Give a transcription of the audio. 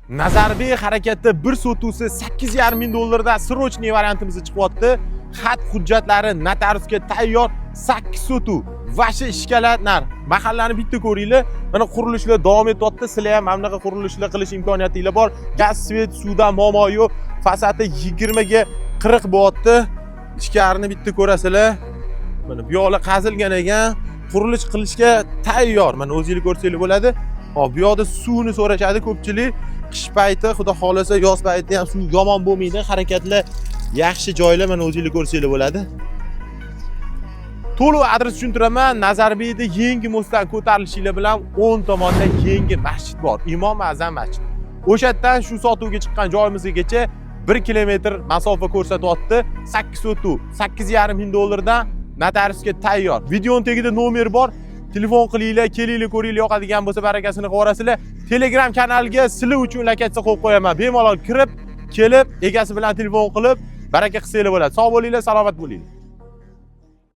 Nazarbek harakatda bir sotuvsi 8,5 ming dollardan срочный variantimiz chiqyapti. Xat hujjatlari notariusga tayyor, 8 sotuv. Vashi ishkalat narx. Mahallani bitta ko'ringlar. Mana qurilishlar davom etyapti. Sizlar ham mana bunaqa qurilishlar qilish imkoniyatinglar bor. Gaz, свет, suvdan muammo yo'q. Fasadi 20 ga 40 bo'lyapti. Ichkarini bitta ko'rasizlar. Mana bu yoqlar qazilgan ekan. Qurilish qilishga tayyor. Mana o'zinglar ko'rsanglar bo'ladi. Hop, bu yoqda suvni so'rashadi ko'pchilik. Qish payti, xudo xohlasa, yoz payti ham suv yomon bo'lmaydi. Harakatlar yaxshi joylar, mana o'zinglar ko'rsanglar bo'ladi. To'liq adres tushuntiraman. Nazarbekda yangi мост dan ko'tarilishinglar bilan o'ng tomonda yangi masjid bor. Imom Azam masjid. O'sha yerdan shu sotuvga chiqqan joyimizgacha 1 kilometr masofa ko'rsatyapti. 8 sotuv, 8,5 ming dollardan notariusga tayyor. Videoning tagida nomer bor. Telefon qilinglar, kelinglar, ko'ringlar, yoqadigan bo'lsa barakasini qilib yuborasizlar. Telegram kanaliga sizlar uchun lokatsiya qo'yib qo'yaman. Bemalol kirib, kelib, egasi bilan telefon qilib, baraka qilsanglar bo'ladi. Sog' bo'linglar, salomat bo'linglar.